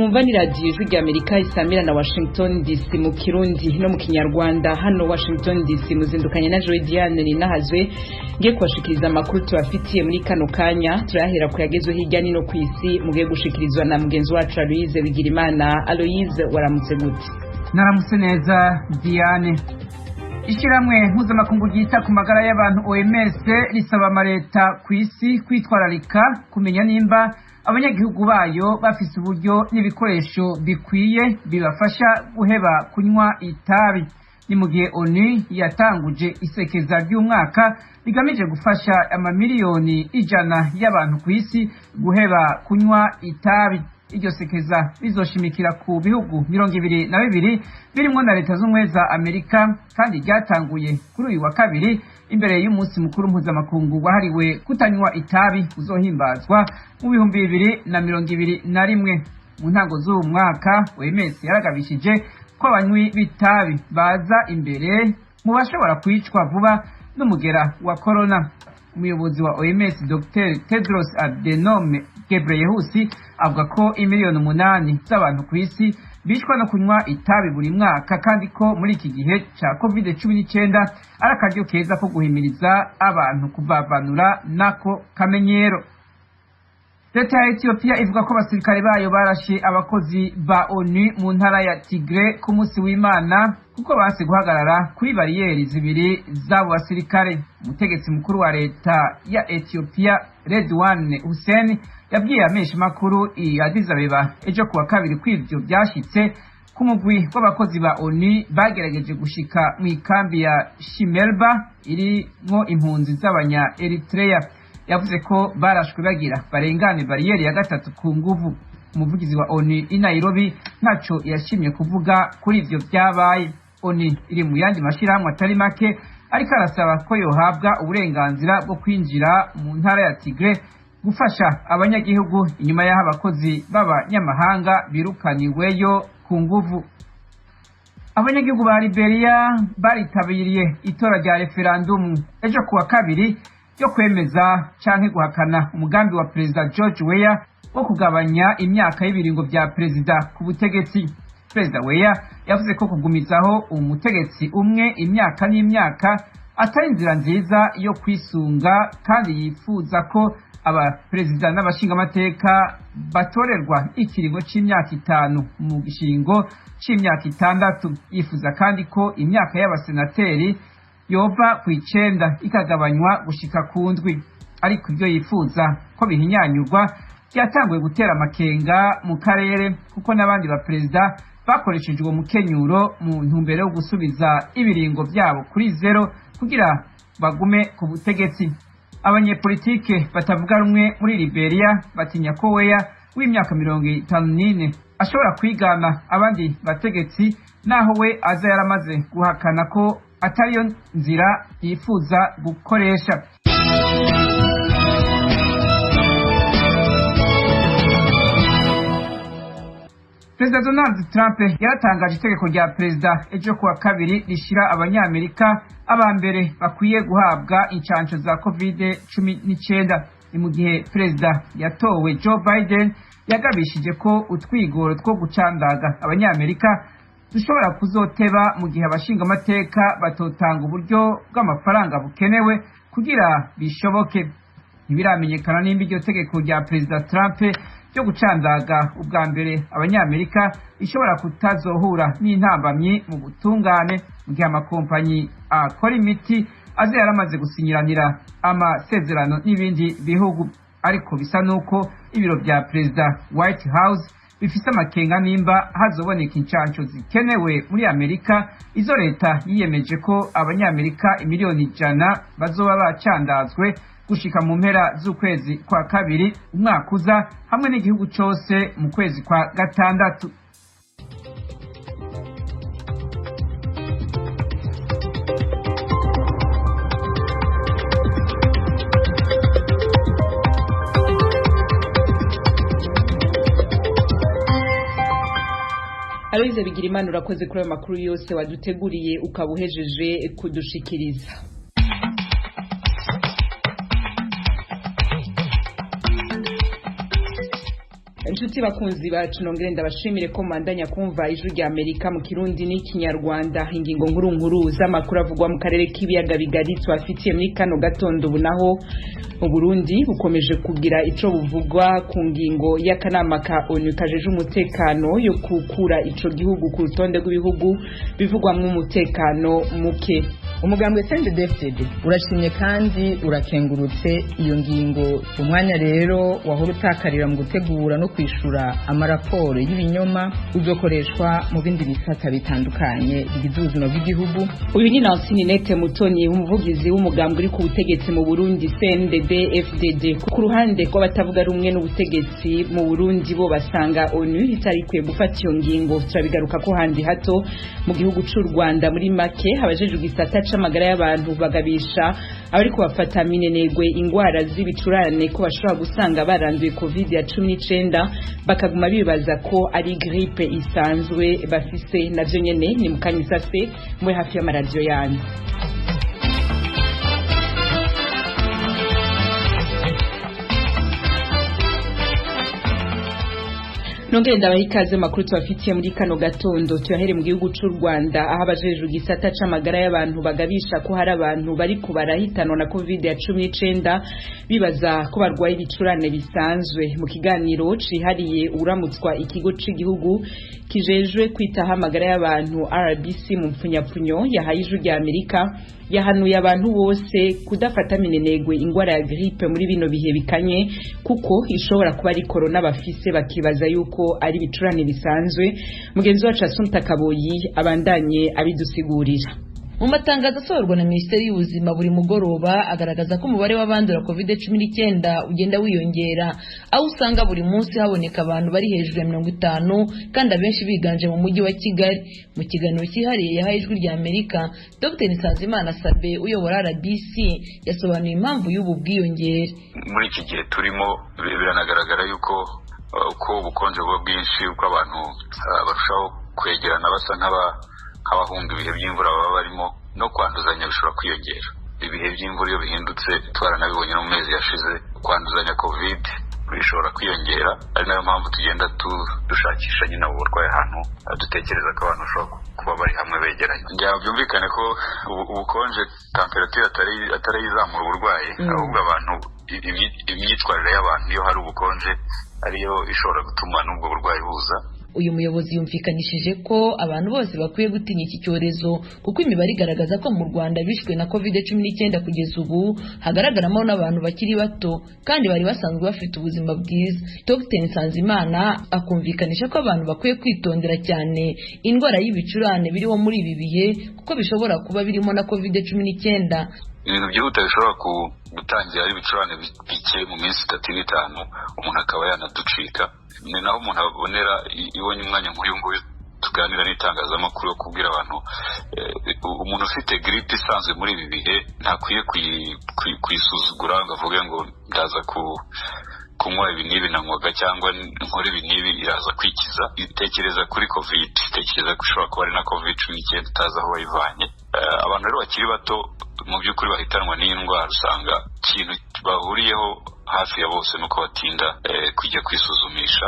Mwumva ni radiyo Ijwi rya Amerika isamira na Washington DC mu Kirundi no mu Kinyarwanda. Hano Washington DC muzindukanye na Joy Diane Ninahazwe, ngiye kubashikiriza amakuru tubafitiye muri kano kanya. Turayahera kuyagezwe hirya nino ku isi, mugiye gushikirizwa na mugenzi wacu Aloise Bigirimana. Aloise, waramutse gute? Naramutse neza, Diane. Ishyirahamwe mpuzamakungu ryita ku magara y'abantu OMS risaba amaleta ku isi kwitwararika kumenya nimba abanyagihugu bayo bafise uburyo n'ibikoresho bikwiye bibafasha guheba kunywa itabi. Ni mu gihe ONU yatanguje isekeza ry'umwaka rigamije gufasha amamiliyoni 100 y'abantu ku isi guheba kunywa itabi. Iryo sekeza rizoshimikira ku bihugu 22 birimwo na Leta z'Ubumwe za Amerika, kandi ryatanguye kuri uyu wa kabiri imbere y'umunsi mukuru mpuzamakungu wahariwe kutanywa itabi uzohimbazwa mu 2021. Mu ntango z'uwu mwaka, OMS yaragabishije ko abanywi b'itabi baza imbere mu bashobora kwicwa vuba n'umugera wa corona. Umuyobozi wa OMS, Dr Tedros Adhanom Ghebreyesus, avuga ko imiliyoni 8 z'abantu ku isi bicwa no kunywa itabi buri mwaka, kandi ko muri iki gihe ca COVID-19 ari akaryo keza ko guhimiriza abantu kuvavanura nako kamenyero. Leta ya Ethiopia ivuga ko abasirikare bayo barashe abakozi ba ONU mu ntara ya Tigre ku munsi w'Imana kuko banse guhagarara kuri bariyeri zibiri z'abo basirikare. Umutegetsi mukuru wa leta ya Ethiopia, Redwan Hussein, yabwiye amenshi makuru i Addis Abeba ejo kuwa kabiri ko ivyo vyashitse ku mugwi w'abakozi ba ONU bagerageje gushika mu ikambi ya Shimelba irimwo impunzi z'abanya Eritrea. Yavuze ko barashwe bagira barengane bariyeri ya gatatu ku nguvu. Umuvugizi wa ONU i Nairobi ntaco yashimye kuvuga kuri ivyo vyabaye. ONU iri mu yandi mashirahamwe atari make ariko arasaba ko yohabwa uburenganzira bwo kwinjira mu ntara ya Tigre gufasha abanyagihugu inyuma y'aho abakozi b'abanyamahanga birukaniweyo ku nguvu. Abanyagihugu ba Liberia baritabiriye itora rya referandumu ejo kuwa kabiri ryo kwemeza canke guhakana umugambi wa Perezida George Weah wo kugabanya imyaka y'ibiringo vya perezida ku butegetsi. Perezida Weah yavuze ko kugumizaho umutegetsi umwe imyaka n'imyaka atari inzira nziza yo kwisunga, kandi yifuza ko abaperezida n'abashingamateka batorerwa ikiringo c'imyaka 5 mu gishingo c'imyaka 6. Yifuza kandi ko imyaka y'abasenateri yova ku 9 ikagabanywa gushika ku 7. Ariko ibyo yifuza ko bihinyanyurwa byatanguye gutera amakenga mu karere, kuko n'abandi baperezida bakoresheje uwo mukenyuro mu ntumbero yo gusubiza ibiringo byabo kuri zero kugira bagume ku butegetsi. Abanyepolitike batavuga rumwe muri Liberia batinya ko Weah w'imyaka 54 ashobora kwigana abandi bategetsi, naho we aza yaramaze guhakana ko atariyo nzira yifuza gukoresha. Perezida Donald Trump yaratangaje itegeko rya perezida ejo kuwa kabiri rishira abanyamerika aba mbere bakwiye guhabwa incanco za COVID-19. Ni mu gihe perezida yatowe Joe Biden yagabishije ko utwigoro two gucandaga abanyamerika dushobora kuzoteba mu gihe abashingamateka batotanga uburyo bw'amafaranga bukenewe kugira bishoboke. Ntibiramenyekana nimba iryo tegeko rya Perezida Trump ryo gucandaga ubwa mbere abanyamerika ishobora kutazohura n'intambamyi mu butungane, mu gihe amakompanyi akora imiti aze yaramaze gusinyiranira amasezerano n'ibindi bihugu. Ariko bisa nuko ibiro vya perezida, White House, bifise amakenga nimba hazoboneka incanco zikenewe muri Amerika, izo leta yiyemeje ko abanyamerika imiliyoni 100 bazoba bacandazwe gushika mu mpera z'ukwezi kwa kabiri umwaka uza, hamwe n'igihugu cose mu kwezi kwa gatandatu. Aloise Bigirimana, urakoze kuri ayo makuru yose waduteguriye ukaba uhejeje kudushikiriza. Inshuti bakunzi bacu, nongere ndabashimire ko mubandanya kumva Ijwi rya Amerika mu Kirundi n'Ikinyarwanda. Ingingo nkuru nkuru z'amakuru avugwa mu karere k'ibiyaga bigari tubafitiye muri kano gatondo. Ubu naho Uburundi bukomeje kugira ico buvugwa ku ngingo y'akanama ka ONU kajeje umutekano yo gukura ico gihugu ku rutonde rw'ibihugu bivugwamwo umutekano muke. Umugambwe CNDD-FDD urashimye kandi urakengurutse iyo ngingo. Umwanya rero wahora utakarira mu gutegura no kwishura amaraporo y'ibinyoma uzokoreshwa mu bindi bisata bitandukanye bigize ubuzima bw'igihugu. Uyu ni Nancy Ninette Mutoni, umuvugizi w'umugambwe uri ku butegetsi mu Burundi, CNDD FDD. Ku ruhande rw'abatavuga rumwe n'ubutegetsi mu Burundi, bo basanga ONU itari ikwiye gufata iyo ngingo. Turabigaruka ko handi hato. Mu gihugu c'u Rwanda, muri make, abajejwe igisata c'amagara y'abantu bagabisha abariko bafata minenegwe ingwara z'ibicurane ko bashobora gusanga baranduye covid ya 19, bakaguma bibaza ko ari grippe isanzwe bafise. Navyo nyene ni mukanyisase muri hafi y'amaradiyo yanyu. Nongere ndabaha ikaze. Makuru tubafitiye muri kano gatondo tuyahere mu gihugu c'u Rwanda, aho abajejwe igisata c'amagara y'abantu bagabisha ko hari abantu bariko barahitanwa na covid ya 19 bibaza ko barwaye ibicurane bisanzwe. Mu kiganiro cihariye uramutswa ikigo c'igihugu kijejwe kwitaho amagara y'abantu, RBC mu mpfunyapfunyo, yahaye Ijwi rya Amerika, yahanuye abantu bose kudafata minenegwe ingwara ya grippe muri bino bihe bikanye, kuko ishobora kuba ari corona bafise, bakibaza yuko ari ibicurane bisanzwe. Mugenzi wacu Assumpta Kaboyi abandanye abidusigurira. Mu matangazo asohorwa na Minisiteri y'Ubuzima buri mugoroba, agaragaza ko umubare w'abandura COVID-19 ugenda wiyongera, aho usanga buri munsi haboneka abantu bari hejuru ya 50, kandi abenshi biganje mu mujyi wa Kigali. Mu kiganiro cyihariye yahaye Ijwi rya Amerika, Dr Nsanzimana Sabe uyobora RBC yasobanuye impamvu y'ubu bwiyongere. Muri iki gihe turimo, biranagaragara yuko uko ubukonje buba bwinshi, uko abantu barushaho kwegerana basa nk'abahunga ibihe by'imvura baba barimo, no kwanduzanya bishobora kwiyongera. Ibihe by'imvura iyo bihindutse, twaranabibonye no mu mezi yashize, kwanduzanya covid bishobora kwiyongera, ari nayo mpamvu tugenda dushakisha nyine abo barwayi ahantu dutekereza ko abantu bashobora kuba bari hamwe begeranye. Ngira byumvikane ko ubukonje, temperature, atari izamura uburwayi, ahubwo abantu, imyitwarire y'abantu iyo hari ubukonje ariyo ishobora gutuma n'ubwo burwayi buza. Uyu muyobozi yumvikanishije ko abantu bose bakwiye gutinya iki cyorezo, kuko imibare igaragaza ko mu Rwanda bishwe na COVID-19 kugeza ubu hagaragaramo n'abantu bakiri bato kandi bari basanzwe bafite ubuzima bwiza. Dr Nsanzimana akumvikanisha ko abantu bakwiye kwitondera cyane indwara y'ibicurane biriho muri ibi bihe, kuko bishobora kuba birimo na COVID-19. Ibintu byihuta bishobora gutangira ari ibicurane bike, mu minsi 3 n'5 umuntu akaba yanaducika. Ni naho umuntu abonera ibonye umwanya nk'uyu nguyu tuganira n'itangazamakuru yo kubwira abantu: umuntu ufite grippe isanzwe muri ibi bihe ntakwiye kuyisuzugura ngo avuge ngo ndaza kunywa ibi n'ibi nanywaga cyangwa nkora ibi n'ibi iraza kwikiza. Tekereza kuri covid, tekereza ko ishobora kuba ari na COVID-19 utazi aho wayivanye. Abantu rero bakiri bato mu by'ukuri bahitanwa n'iyi ndwara, usanga ikintu bahuriyeho hafi ya bose nuko batinda kujya kwisuzumisha,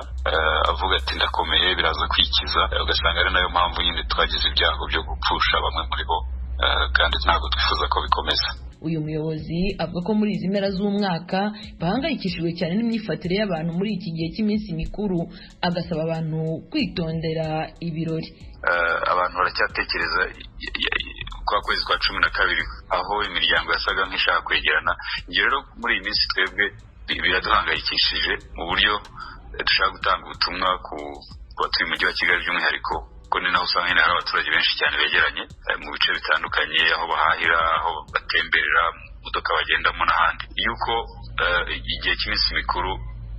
avuga ati ndakomeye, biraza kwikiza, ugasanga ari nayo mpamvu nyine twagize ibyago byo gupfusha bamwe muri bo, kandi ntabwo twifuza ko bikomeza. Uyu muyobozi avuga ko muri izi mpera z'umwaka bahangayikishijwe cyane n'imyifatire y'abantu muri iki gihe cy'iminsi mikuru, agasaba abantu kwitondera ibirori. Abantu baracyatekereza kwa kwezi kwa 12, aho imiryango yasaga nk'ishaka kwegerana. Ibyo rero muri iyi minsi twebwe biraduhangayikishije mu buryo dushaka gutanga ubutumwa ku batuye umujyi wa Kigali by'umwihariko, kuko ni naho usanga nyine hari abaturage benshi cyane begeranye mu bice bitandukanye, aho bahahira, aho batemberera, mu modoka bagendamo n'ahandi, yuko igihe cy'iminsi mikuru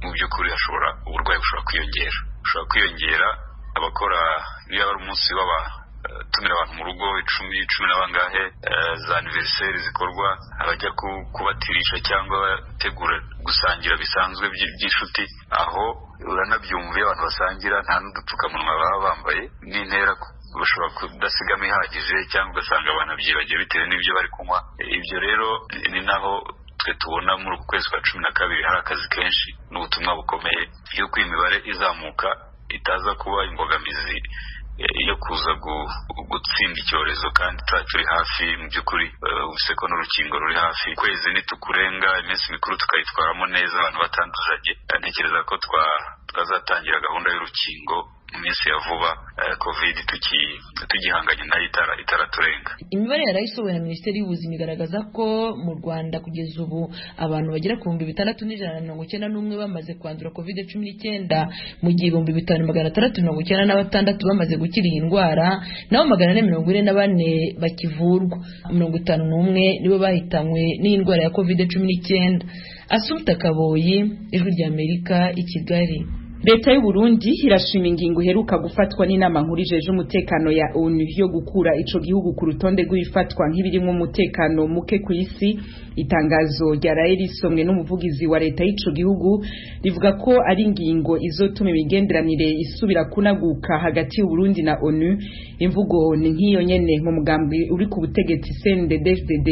mu by'ukuri hashobora uburwayi bushobora kwiyongera. Abakora, niba ari umunsi w'abatumira abantu mu rugo 10, cumi na bangahe, za anniversaire zikorwa, abajya kubatirisha cyangwa bategura gusangira bisanzwe by'inshuti, aho uranabyumva, iyo abantu basangira nta n'udupfukamunwa baba bambaye, n'intera bashobora kudasigamo ihagije, cyangwa ugasanga banabyibagiwe bitewe n'ibyo bari kunywa. Ibyo rero ni naho Twe tubona muri uku kwezi kwa 12 hari akazi kenshi n'ubutumwa bukomeye yuko imibare izamuka itaza kuba imbogamizi yo kuza gutsinda icyorezo, kandi turi hafi mu by'ukuri ubuse ko n'urukingo ruri hafi. Ukwezi nitukurenga, iminsi mikuru tukayitwaramo neza, abantu batanduzanye, ntekereza ko twazatangira gahunda y'urukingo mu minsi ya vuba, Covid tugihanganye nayo itaraturenga. Imibare yarayisohowe na Minisiteri y'Ubuzima igaragaza ko mu Rwanda kugeza ubu abantu bagera ku 6191 bamaze kwandura Covid-19, mu gihe 5696 bamaze gukira iyi ndwara, naho 444 bakivurwa. 51 nibo bahitanywe n'iyi ndwara ya Covid-19. Asumta Kaboyi, Ijwi ry'Amerika, i Kigali. Leta y'u Burundi irashima ingingo iheruka gufatwa n'inama nkuru ijeje umutekano ya ONU yo gukura ico gihugu ku rutonde rw'ibifatwa nk'ibirimwo umutekano muke ku isi. Itangazo ryaraye risomwe n'umuvugizi wa leta y'ico gihugu rivuga ko ari ingingo izotuma imigenderanire isubira kunaguka hagati y'u Burundi na ONU. Imvugo ni nk'iyo nyene mu mugambi uri ku butegetsi CNDD-FDD.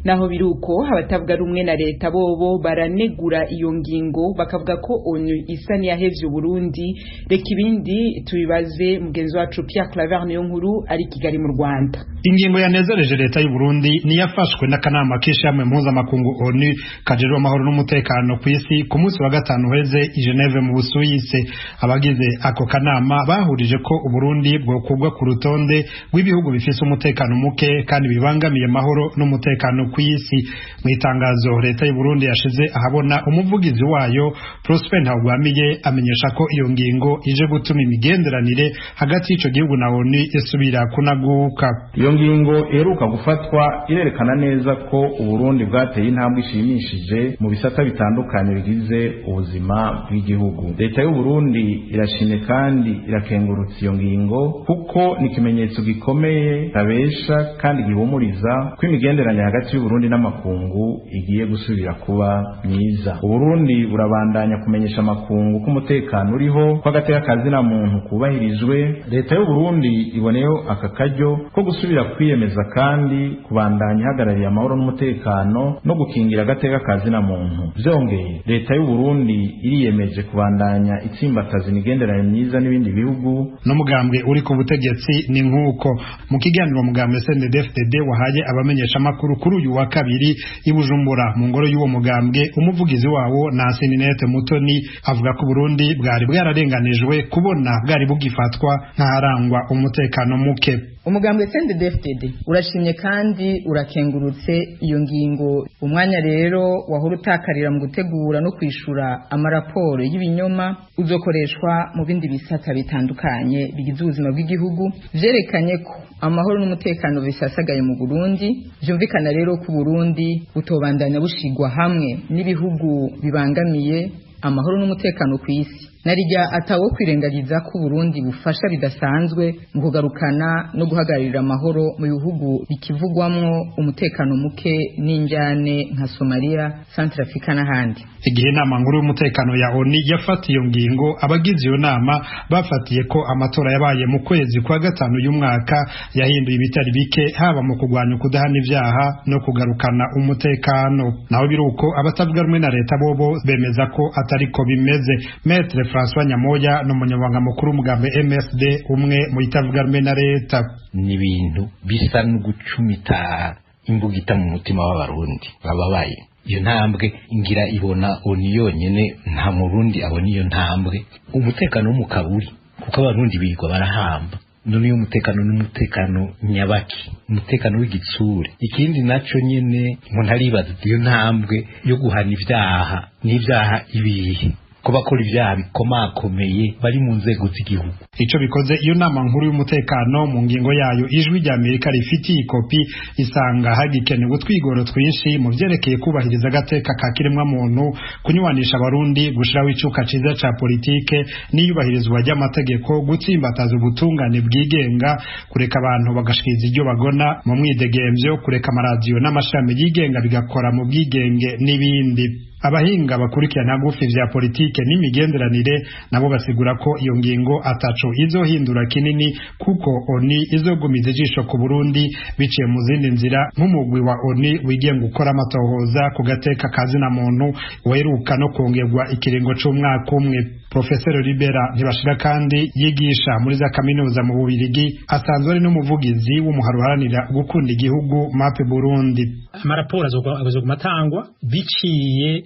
Naho biruko, abatavuga rumwe na leta bobo baranegura iyo ngingo, bakavuga ko ONU isa n'iyahevye Burundi. Reka ibindi tubibaze mugenzi wacu Pierre Claver niyo nkuru ari Kigali mu Rwanda. Ingingo yanezereje leta y'u Burundi niyafashwe n'akanama k'ishirahamwe mpuzamakungu ONU kajejwe amahoro n'umutekano ku isi ku munsi wa gatanu uheze i Geneve mu Busuwisi. Abagize ako kanama bahurije ko Uburundi bwokurwa ku rutonde rw'ibihugu bifise umutekano muke kandi bibangamiye amahoro n'umutekano ku isi. Mu itangazo leta y'u Burundi yashize ahabona, umuvugizi wayo Prosper Ntawugwamiye amenyesha ko iyo ngingo ije gutuma imigenderanire hagati y'ico gihugu na ONU isubira kunaguka. Iyo ngingo iheruka gufatwa irerekana neza ko Uburundi bwateye intambwe ishimishije mu bisata bitandukanye bigize ubuzima bw'igihugu. Leta y'u Burundi irashimye kandi irakengurutse iyo ngingo, kuko ni ikimenyetso gikomeye kabesha kandi gihumuriza ko imigenderanire hagati y'u Burundi n'amakungu igiye gusubira kuba myiza. Uburundi burabandanya kumenyesha amakungu ko umutekano uriho, ko agateka kazina muntu kubahirijwe. Leta y'u Burundi iboneyeho aka karyo ko gusubira kwiyemeza kandi kubandanya ihagarariye amahoro n'umutekano no gukingira agateka kazina muntu. Byongeye, leta y'u Burundi iriyemeje kubandanya itsimbataza imigenderanire myiza n'ibindi bihugu. N'umugambwe uri ku butegetsi ni nk'uko. Mu kiganiro mugambwe CNDD-FDD wahaye abamenyeshamakuru kuri uyu wa kabiri i Bujumbura mu ngoro y'uwo mugambwe, umuvugizi wawo Nancy Ninette Mutoni avuga ko Burundi bwari bwararenganijwe kubona bwari bugifatwa nk'aharangwa umutekano muke. Umugambwe CNDD-FDD urashimye kandi urakengurutse iyo ngingo. Umwanya rero wahora utakarira mu gutegura no kwishura amaraporo y'ibinyoma uzokoreshwa mu bindi bisata bitandukanye bigize ubuzima bw'igihugu. Vyerekanye ko amahoro n'umutekano bisasagaye mu Burundi. Vyumvikana rero ko Burundi butobandanya bushigwa hamwe n'ibihugu bibangamiye amahoro n'umutekano ku isi. Narijya atawo kwirengagiza ko Burundi bufasha bidasanzwe mu kugarukana no guhagararira amahoro mu bihugu bikivugwamwo umutekano muke n'injyane nka Somalia, Centrafrica n'ahandi. Igihe inama nkuru y'umutekano ya ONU yafatiye iyo ngingo, abagize iyo nama bafatiye ko amatora yabaye mu kwezi kwa gatanu y'umwaka yahinduye ibitari bike, haba mu kurwanya ukudahana ibyaha no kugarukana umutekano. Naho biruko, abatavuga rumwe na leta bobo bemeza ko atariko bimeze. Maître François Nyamoya ni umunyamabanga mukuru w'umugambi MSD, umwe mu itavuga rumwe na leta. Ni ibintu bisa no gucumita imbugita mu mutima w'Abarundi bababaye. Iyo ntambwe ngira ibona ONU yonyene, nta murundi abona iyo ntambwe. Umutekano wo mu kaburi, kuko Abarundi bigwa barahamba. None uyu mutekano n'umutekano nyabaki, umutekano w'igitsure? Ikindi naco nyene umuntu aribaza, iyo ntambwe yo guhana ibyaha n'ibyaha ibihe ko bakora ibyaha bikomakomeye bari mu nzego z'igihugu? Ico bikoze, iyo nama nkuru y'umutekano mu ngingo yayo Ijwi rya Amerika rifitiye ikopi isanga hagikenewe utwigoro twinshi mu vyerekeye kubahiriza agateka ka kiremwa muntu, kunywanisha Abarundi, gushiraho icuka ciza ca politike n'iyubahirizwa ry'amategeko, gutsimbataza ubutungane bwigenga, kureka abantu bagashikiriza iryo bagona mu mwidegemvyo, kureka amaradiyo n'amashami yigenga bigakora mu bwigenge n'ibindi. Abahinga bakurikirana hagufi vya politike n'imigenderanire nabo basigura ko iyo ngingo ataco izohindura kinini, kuko ONU izogumiza ijisho ku Burundi biciye mu zindi nzira, nk'umugwi wa ONU wigenga ukora amatohoza ku gateka kazina muntu weruka no kongerwa ikiringo c'umwaka umwe. Professor Libera Ntibashira kandi yigisha muri za kaminuza mu Bubirigi, asanzwe ari n'umuvugizi w'umuharo uharanira gukunda igihugu MAP Burundi. Amaraporo azoguma atangwa biciye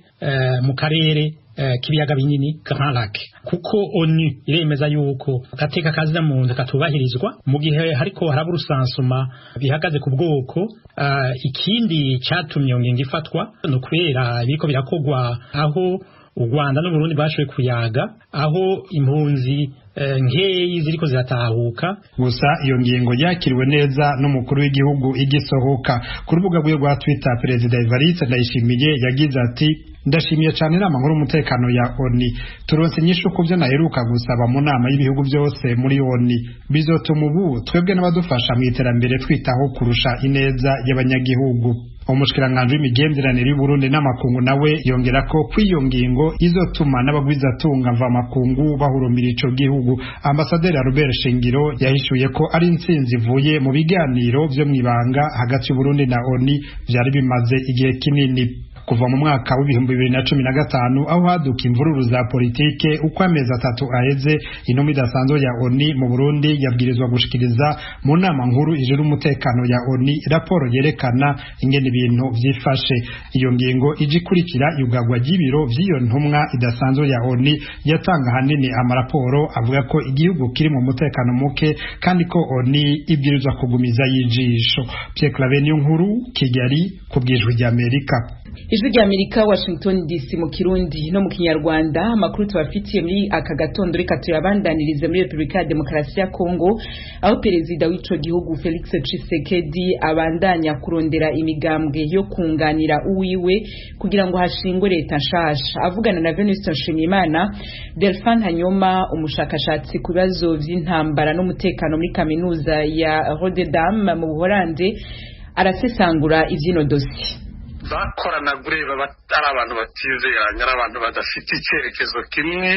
mu karere k'ibiyaga binini, Grand Lac, kuko ONU iremeza yuko agateka kazina muntu katubahirizwa mu gihe hariko haraba urusansuma bihagaze ku bwoko. Ikindi catumye iyo ngingo ifatwa ni ukubera biriko birakogwa aho u Rwanda n'Uburundi bashoboye kuyaga, aho impunzi nkeyi ziriko ziratahuka. Gusa iyo ngingo yakiriwe neza n'umukuru w'igihugu igisohoka. Ku rubuga rwiwe rwa Twitter, Perezida Evariste Ndayishimiye yagize ati: "Ndashimiye cyane inama nkuru umutekano ya ONU. Turonse inyishu ku byo naheruka gusaba mu nama y'ibihugu byose muri ONU. Bizotuma ubu twebwe n'abadufasha mu iterambere twitaho kurusha ineza y'abanyagihugu." Umushikiranganji w'imigenderanire y'Uburundi n'amakungu nawe yongera ko kw'iyo ngingo izotuma n'abagwizatunga mvamakungu bahurumbira ico gihugu. Ambasaderi Albert Shingiro yahishuye ko ari intsinzi ivuye mu biganiro vyo mw'ibanga hagati y'Uburundi na ONU vyari bimaze igihe kinini. Kuva mu mwaka w'2015, aho haduka imvururu za politike, uko amezi 3 aheze, intumwa idasanzwe ya ONU mu Burundi yabwirizwa gushikiriza mu nama nkuru ijejwe umutekano ya ONU raporo yerekana ingene ibintu vyifashe. Iyo ngingo ije ikurikira yugagwa ry'ibiro vy'iyo ntumwa idasanzwe ya ONU yatanga ahanini amaraporo avuga ko igihugu kiri mu mutekano muke kandi ko ONU ibwirizwa kugumiza y'ijisho. Pierre Claver Niyonkuru, Kigali, ku bw'Ijwi ry'Amerika. Ijwi rya Amerika, Washington DC, mu Kirundi no mu Kinyarwanda. Amakuru tubafitiye muri aka gatondo reka tuyabandanirize muri Repubulika ya Demokarasi ya Kongo, aho perezida w'ico gihugu Felix Tshisekedi abandanya kurondera imigambwe yo kunganira uwiwe kugira ngo hashingwe leta nshasha. Avugana na Venuste Nshimiyimana, Delphin Hanyoma, umushakashatsi ku bibazo vy'intambara n'umutekano muri kaminuza ya Rotterdam mu Buholande, arasesangura ivyino dossier. Bakoranaga ureba ari abantu batizeranye, ari abantu badafite icyerekezo kimwe.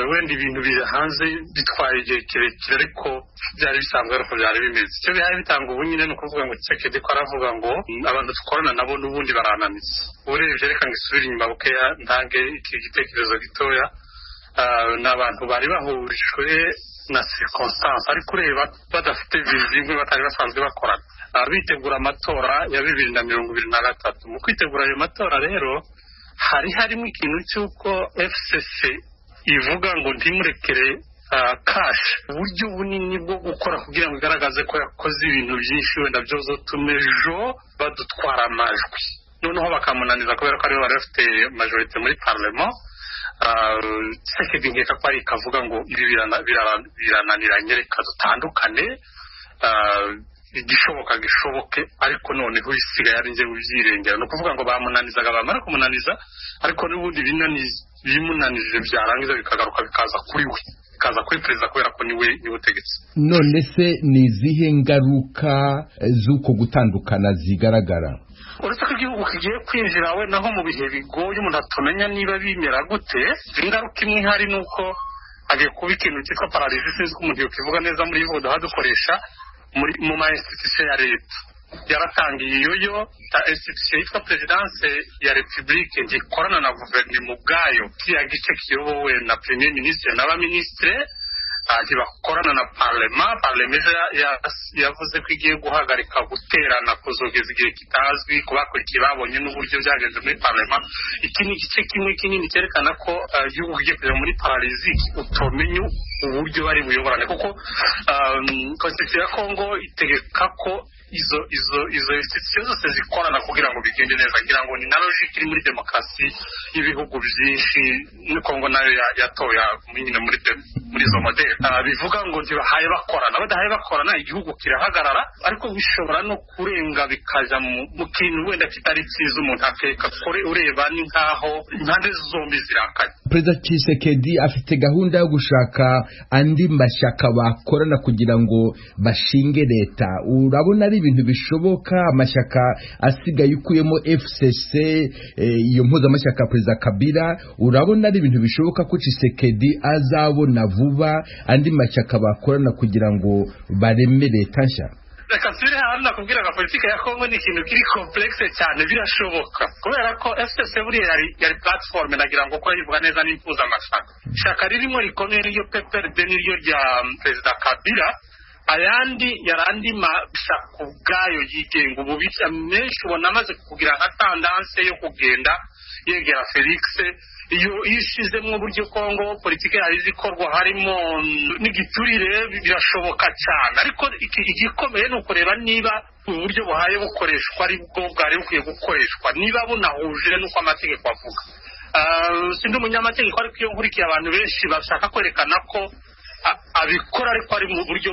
Wenda ibintu biri hanze bitwaye igihe kirekire, ariko byari bisanzwe, ariko byari bimeze icyo bihaye bitanga. Ubu nyine ni ukuvuga ngo Tshisekedi ko aravuga ngo abantu dukorana nabo n'ubundi barananiza. Urebye, reka ngo isubire inyuma bukeya, ntange iki gitekerezo gitoya. Ni abantu bari bahurijwe na circonstance, ariko ureba badafite vision imwe, batari basanzwe bakorana, bitegura amatora ya 2023. Mu kwitegura ayo matora rero hari harimo ikintu cy'uko FCC ivuga ngo ntimurekere CACH uburyo bunini bwo gukora kugira ngo igaragaze ko yakoze ibintu byinshi, wenda byozotuma ejo badutwara amajwi, noneho bakamunaniza kubera ko aribo bari bafite majorité muri parlement. Tshisekedi nkeka ko ari kavuga ngo ibi birananiranye, reka dutandukane, igishoboka gishoboke, ariko noneho isigaye ari njye ubyirengera. Ni ukuvuga ngo bamunanizaga, bamara kumunaniza, ariko n'ubundi bimunanije byarangiza bikagaruka bikaza kuri we, bikaza kuri perezida, kubera ko niwe niwe utegetse. None se ni izihe ngaruka z'uko gutandukana zigaragara? Uretse ko igihugu kigiye kwinjira we naho mu bihe bigoye, umuntu atamenya niba bimera gute. Ingaruka imwe ihari ni uko hagiye kuba ikintu cyitwa paralysie, sinzi ko umuntu yokivuga neza muri iyi duha dukoresha mu ma institution ya leta. Yaratangiye iyo yo ta institution yitwa présidence ya république ntikorana na guverinoma ubwayo. Kiriya gice kiyobowe na premier ministre n'abaministre ntibakorana na parlement. Parlement yavuze ko igiye guhagarika guterana kuzogeza igihe kitazwi, kubakurikiye babonye n'uburyo byagenze muri parlement. Iki ni igice kimwe kinini cyerekana ko igihugu kigiye kujya muri paralysie, utomenya uburyo bari buyoborane, kuko constitution ya Congo itegeka ko izo institution zose zikorana kugira ngo bigende neza. Ngira ngo ni na logique iri muri demokarasi y'ibihugu byinshi. Ni Congo nayo yatoya nyine muri izo modèle. Bivuga ngo ntibahaye bakorana, badahaye bakorana igihugu kirahagarara, ariko bishobora no kurenga bikaja mu kintu wenda kitari cyiza umuntu akeka kore. Ureba ni nkaho impande zombi zirakaye. Perezida Tshisekedi afite gahunda yo gushaka andi mashyaka bakorana kugira ngo bashinge leta. Urabona ari ibintu bishoboka, amashyaka asigaye ukuyemo FCC, iyo mpuzamashyaka Perezida Kabila, urabona ari ibintu bishoboka ko Tshisekedi azabona vuba andi mashyaka bakorana kugira ngo bareme leta nshya? Reka nsubire hano nakubwiraga, politiki ya Kongo ni ikintu kiri complexe cyane. Birashoboka kubera ko FCC buriya yari platform, nagira ngo ko yivuga neza n'impuzamashyaka. Ishyaka ririmo rikomeye niryo PPRD, niryo rya Perezida Kabila. Ayandi yari andi mashyaka ubwayo yigenga. Ubu menshi ubona amaze kugira nka tendance yo kugenda yegera Felix. Iyo ishizemo uburyo Kongo politiki yayo izikorwa harimo n'igiturire, birashoboka cyane. Ariko igikomeye ni ukureba niba uburyo buhaye bukoreshwa ari bwo bwari bukwiye gukoreshwa, niba bunahuje n'uko amategeko avuga. Sindi umunyamategeko, ariko iyo nkurikiye abantu benshi bashaka kwerekana ko abikora, ariko ari mu buryo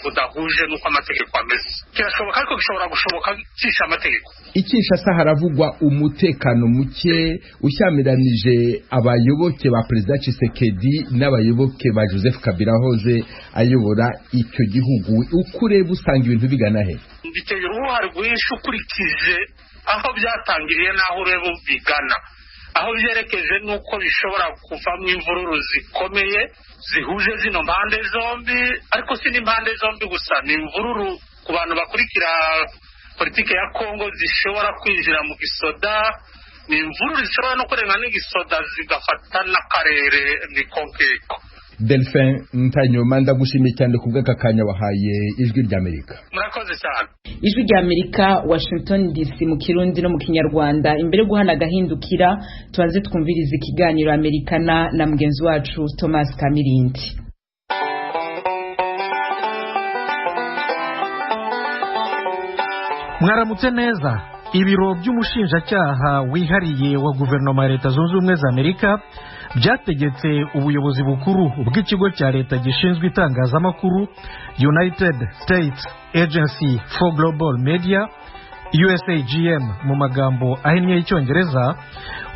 budahuje n'uko amategeko ameze. Kirashoboka, ariko gishobora gushoboka kisha amategeko. I Kinshasa haravugwa umutekano muke ushyamiranyije abayoboke ba Perezida Tshisekedi n'abayoboke ba Joseph Kabila wahoze ayobora icyo gihugu. Uko ureba, usanga ibintu bigana he? Biteye uruhare rwinshi ukurikije aho byatangiriye n'aho ureba bigana. Aho byerekeje nuko bishobora kuvamo imvururu zikomeye zihuje zino mpande zombi, ariko si n'impande zombi gusa, ni imvururu ku bantu bakurikira politiki ya Kongo zishobora kwinjira mu gisoda, ni imvururu zishobora no kurenga n'igisoda zigafata n'akarere, ni konkeko. Delphin Ntanyoma, ndagushimiye cyane ku bw'aka kanya wahaye Ijwi ry'Amerika. Murakoze cyane. Ijwi ry'Amerika, Washington DC, mu Kirundi no mu Kinyarwanda. Imbere yo guhana agahindukira, tubanze twumvirize ikiganiro Amerikana na mugenzi wacu Thomas Kamirindi. Mwaramutse neza. Ibiro by'umushinjacyaha wihariye wa guverinoma ya Leta Zunze Ubumwe za Amerika byategetse ubuyobozi bukuru bw'ikigo cya leta gishinzwe itangazamakuru, United States Agency for Global Media, USAGM mu magambo ahinnye y'Icyongereza,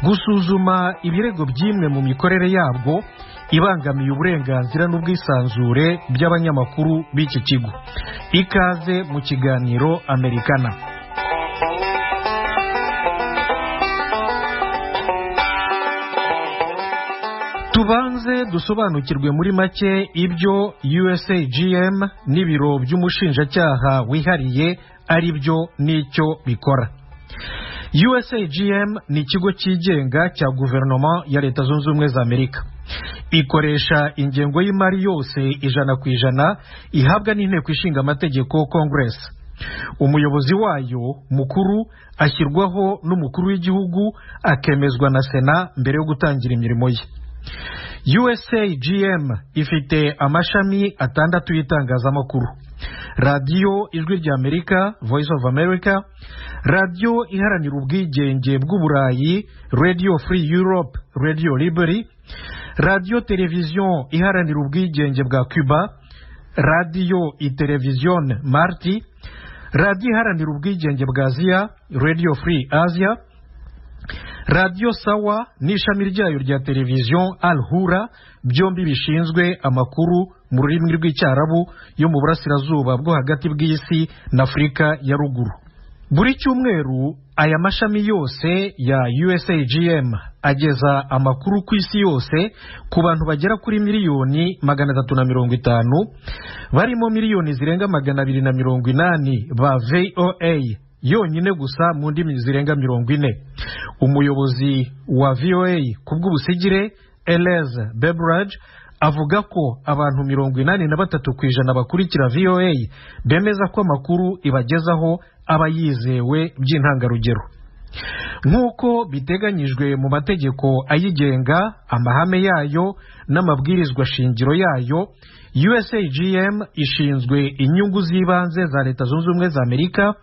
gusuzuma ibirego by'imwe mu mikorere yabwo ibangamiye uburenganzira n'ubwisanzure by'abanyamakuru b'iki kigo. Ikaze mu kiganiro Amerikana. Tubanze dusobanukirwe muri make ibyo USAGM n'ibiro by'umushinjacyaha wihariye ari byo n'icyo bikora. USAGM ni ikigo cyigenga cya guverinoma ya Leta Zunze Ubumwe za Amerika. Ikoresha ingengo y'imari yose 100% ihabwa n'Inteko Ishinga Amategeko, Congress. Umuyobozi wayo mukuru ashyirwaho n'umukuru w'igihugu, akemezwa na Sena mbere yo gutangira imirimo ye. USAGM ifite amashami 6 y'itangazamakuru: Radiyo Ijwi ry'Amerika, Voice of America, Radiyo Iharanira Ubwigenge bw'Uburayi, Radio Free Europe, Radio Liberty, Radiyo Televiziyo Iharanira Ubwigenge bwa Cuba, Radiyo Televiziyo Marti, Radiyo Iharanira Ubwigenge bwa Aziya, Radio Free Asia, Radiyo Sawa n'ishami ryayo rya televiziyo Al Hura, byombi bishinzwe amakuru mu rurimi rw'Icyarabu yo mu burasirazuba bwo hagati bw'isi na Afurika ya ruguru. Buri cyumweru aya mashami yose ya USAGM ageza amakuru ku isi yose ku bantu bagera kuri 350,000,000, barimo 280,000,000 ba VOA yonyine gusa mu ndimi zirenga 40. Umuyobozi wa VOA ku bw'ubusigire, Elez Bebraj, avuga ko abantu 83% bakurikira VOA bemeza ko amakuru ibagezaho aba yizewe by'intangarugero. Nk'uko biteganyijwe mu mategeko ayigenga, amahame yayo n'amabwirizwa shingiro yayo, USAGM ishinzwe inyungu z'ibanze za Leta Zunze Ubumwe za Amerika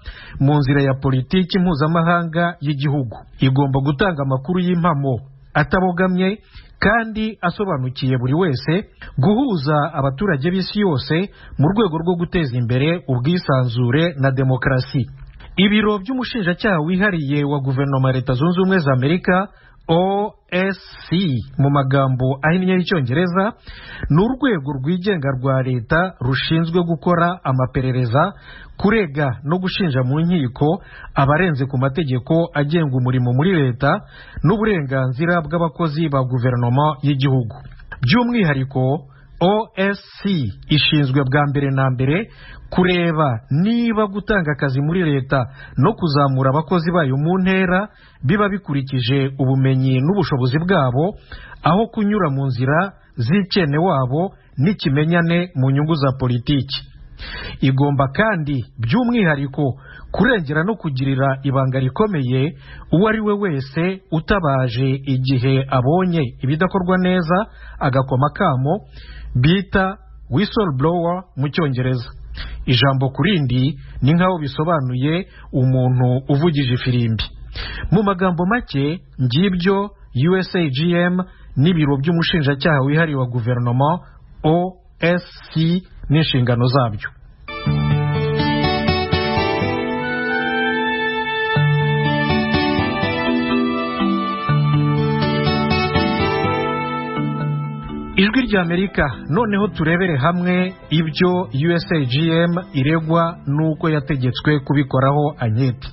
mu nzira ya politiki mpuzamahanga y'igihugu. Igomba gutanga amakuru y'impamo atabogamye kandi asobanukiye buri wese, guhuza abaturage b'isi yose mu rwego rwo guteza imbere ubwisanzure na demokarasi. Ibiro by'umushinjacyaha wihariye wa guverinoma ya Leta Zunze Ubumwe za Amerika, OSC mu magambo ahinnye y'Icyongereza, ni urwego rwigenga rwa leta rushinzwe gukora amaperereza, kurega no gushinja mu nkiko abarenze ku mategeko agenga umurimo muri leta n'uburenganzira bw'abakozi ba guverinoma y'igihugu. By'umwihariko, OSC ishinzwe bwa mbere na mbere kureba niba gutanga akazi muri leta no kuzamura abakozi bayo mu ntera biba bikurikije ubumenyi n'ubushobozi bwabo, aho kunyura mu nzira z'ikene wabo n'ikimenyane mu nyungu za politiki. Igomba kandi by'umwihariko kurengera no kugirira ibanga rikomeye uwo ari we wese utabaje igihe abonye ibidakorwa neza, agakoma akamo bita whistleblower mu Cyongereza. Ijambo ku rindi ni nk'aho bisobanuye umuntu uvugije ifirimbi. Mu magambo make, ngibyo USAGM n'ibiro by'umushinjacyaha wihariye wa guverinoma OSC n'inshingano zabyo. Ijwi ry'Amerika. Noneho turebere hamwe ibyo USAGM iregwa n'uko yategetswe kubikoraho anketi.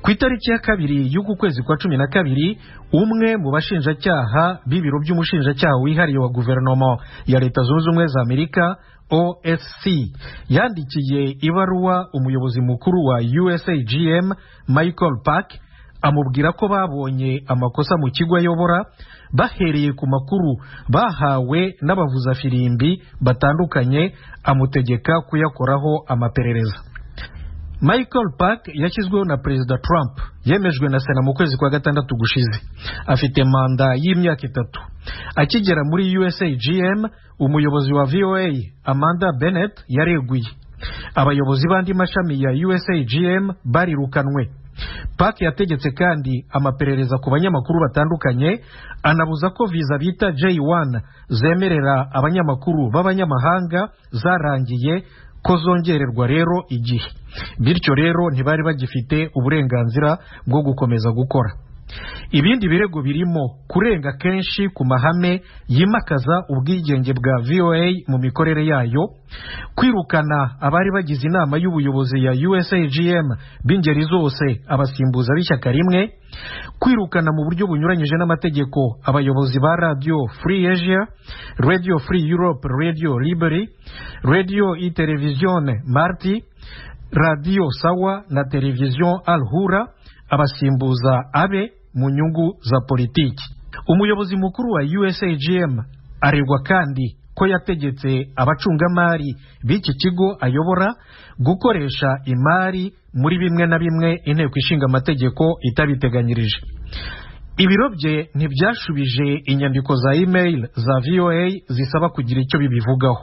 Ku itariki ya 2 y'uku kwezi kwa 12, umwe mu bashinjacyaha b'ibiro by'umushinjacyaha wihariye wa guverinoma ya Leta Zunze Ubumwe za Amerika OSC yandikiye ibaruwa umuyobozi mukuru wa USAGM Michael Park, amubwira ko babonye amakosa mu kigo ayobora bahereye ku makuru bahawe n'abavuzafirimbi batandukanye, amutegeka kuyakoraho amaperereza. Michael Park yashyizweho na Perezida Trump, yemejwe na Sena mu kwezi kwa 6 gushize. Afite manda y'imyaka 3. Akigera muri USAGM, umuyobozi wa VOA Amanda Bennett yareguye. Abayobozi b'andi mashami ya USAGM barirukanwe. Park yategetse kandi amaperereza ku banyamakuru batandukanye, anabuza ko viza bita J1 zemerera abanyamakuru b'abanyamahanga zarangiye ko zongererwa rero igihe. Bityo rero ntibari bagifite uburenganzira bwo gukomeza gukora. Ibindi birego birimo kurenga kenshi ku mahame yimakaza ubwigenge bwa VOA mu mikorere yayo, kwirukana abari bagize inama y'ubuyobozi ya USAGM b'ingeri zose abasimbuza b'ishyaka rimwe, kwirukana mu buryo bunyuranyije n'amategeko abayobozi ba Radio Free Asia, Radio Free Europe, Radio Liberty, Radio e Television Marti, Radio Sawa na Television Al Hura, abasimbuza abe mu nyungu za politiki. Umuyobozi mukuru wa USAGM aregwa kandi ko yategetse abacungamari b'iki kigo ayobora gukoresha imari muri bimwe na bimwe inteko ishinga amategeko itabiteganyirije. Ibiro bye ntibyashubije inyandiko za email za VOA zisaba kugira icyo bibivugaho.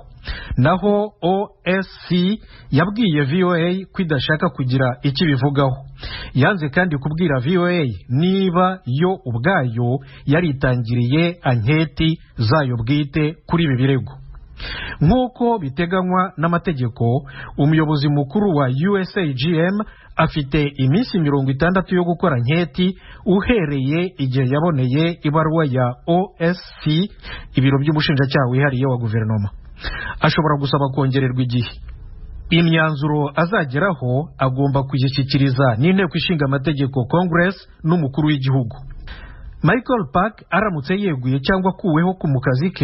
Naho OSC yabwiye VOA ko idashaka kugira icyo ibivugaho. Yanze kandi kubwira VOA niba yo ubwayo yaritangiriye anketi zayo bwite kuri ibi birego. Nk'uko biteganywa n'amategeko, umuyobozi mukuru wa USAGM afite iminsi 60 yo gukora anketi uhereye igihe yaboneye ibaruwa ya OSC, ibiro by'umushinjacyaha wihariye wa guverinoma. Ashobora gusaba kongererwa igihe. Imyanzuro azageraho agomba kuyishyikiriza n'inteko ishinga amategeko Congress n'umukuru w'igihugu. Michael Park aramutse yeguye cyangwa akuweho ku kazi ke